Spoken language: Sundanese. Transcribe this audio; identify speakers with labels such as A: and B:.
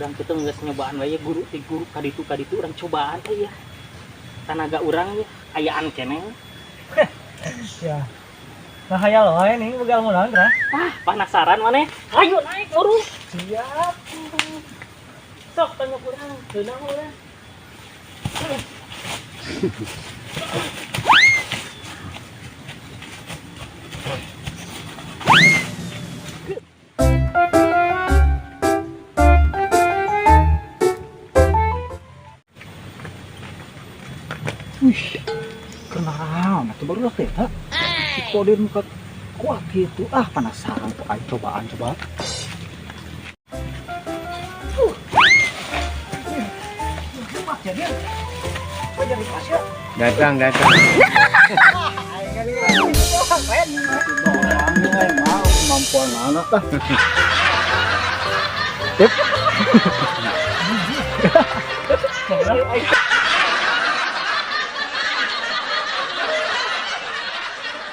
A: Urang kitu geus nyobaan wae guru ti guru kaditu kaditu urang cobaan teh ya. Tanaga urang ya ayaan keneh.
B: Ya. Nah, hayal wae nih begal mulang tah.
A: Ah, penasaran maneh? Ayo naik buru.
B: Siap.
A: Sok tanya urang, keunang urang.
C: Wih, kenal, atuh baru lah teh. Si Kodir muka kuat gitu. Ah, penasaran tuh. Ayo cobaan coba.
D: Datang, datang.
C: Mau kemampuan anak ah. Tip.